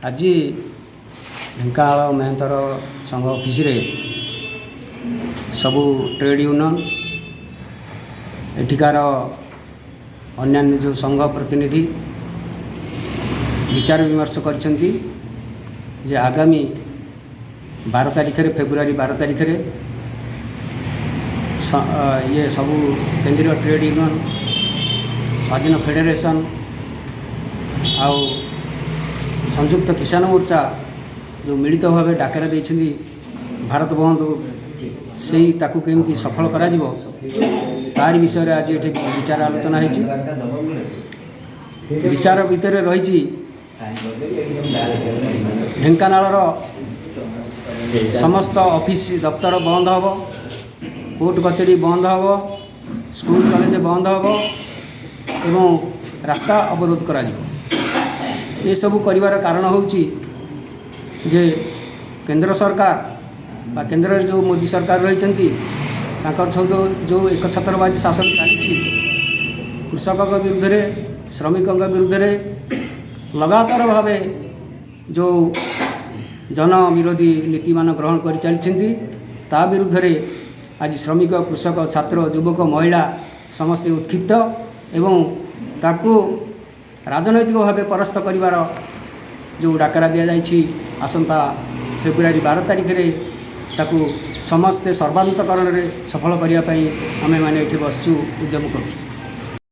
ଆଜି ଢେଙ୍କାନାଳ ମେହେନ୍ତର ସଂଘ ଅଫିସରେ ସବୁ ଟ୍ରେଡ୍ ୟୁନିୟନ୍, ଏଠିକାର ଅନ୍ୟାନ୍ୟ ଯେଉଁ ସଂଘ ପ୍ରତିନିଧି ବିଚାର ବିମର୍ଶ କରିଛନ୍ତି ଯେ ଆଗାମୀ 12 ତାରିଖରେ, ଫେବୃଆରୀ 12 ତାରିଖରେ ଇଏ ସବୁ କେନ୍ଦ୍ରୀୟ ଟ୍ରେଡ୍ ୟୁନିୟନ୍, ସ୍ୱାଧୀନ ଫେଡେରେସନ୍ ଆଉ ସଂଯୁକ୍ତ କିଷାନ ମୋର୍ଚ୍ଚା ଯେଉଁ ମିଳିତ ଭାବେ ଡାକରା ଦେଇଛନ୍ତି ଭାରତ ବନ୍ଦ, ସେଇ ତାକୁ କେମିତି ସଫଳ କରାଯିବ, ତାରି ବିଷୟରେ ଆଜି ଏଠି ବିଚାର ଆଲୋଚନା ହେଇଛି। ବିଚାର ଭିତରେ ରହିଛି, ଢେଙ୍କାନାଳର ସମସ୍ତ ଅଫିସ ଦପ୍ତର ବନ୍ଦ ହେବ, କୋର୍ଟ କଚେରୀ ବନ୍ଦ ହେବ, ସ୍କୁଲ କଲେଜ ବନ୍ଦ ହେବ ଏବଂ ରାସ୍ତା ଅବରୋଧ କରାଯିବ। ଏସବୁ କରିବାର କାରଣ ହେଉଛି ଯେ କେନ୍ଦ୍ର ସରକାର ବା କେନ୍ଦ୍ରରେ ଯେଉଁ ମୋଦି ସରକାର ରହିଛନ୍ତି, ତାଙ୍କର ସବୁ ଯେଉଁ ଏକଛତ୍ରବାଦୀ ଶାସନ ଚାଲିଛି, କୃଷକଙ୍କ ବିରୁଦ୍ଧରେ, ଶ୍ରମିକଙ୍କ ବିରୁଦ୍ଧରେ ଲଗାତାର ଭାବେ ଯେଉଁ ଜନବିରୋଧୀ ନୀତିମାନ ଗ୍ରହଣ କରି ଚାଲିଛନ୍ତି, ତା ବିରୁଦ୍ଧରେ ଆଜି ଶ୍ରମିକ, କୃଷକ, ଛାତ୍ର, ଯୁବକ, ମହିଳା ସମସ୍ତେ ଉତ୍କ୍ଷିପ୍ତ ଏବଂ ତାକୁ ରାଜନୈତିକ ଭାବେ ପରାସ୍ତ କରିବାର ଯେଉଁ ଡାକରା ଦିଆଯାଇଛି, ଆସନ୍ତା ଫେବୃଆରୀ 12 ତାରିଖରେ ତାକୁ ସମସ୍ତେ ସର୍ବାନ୍ତକରଣରେ ସଫଳ କରିବା ପାଇଁ ଆମେମାନେ ଏଠି ବସିଛୁ, ଉଦ୍ୟମ କରୁଛୁ।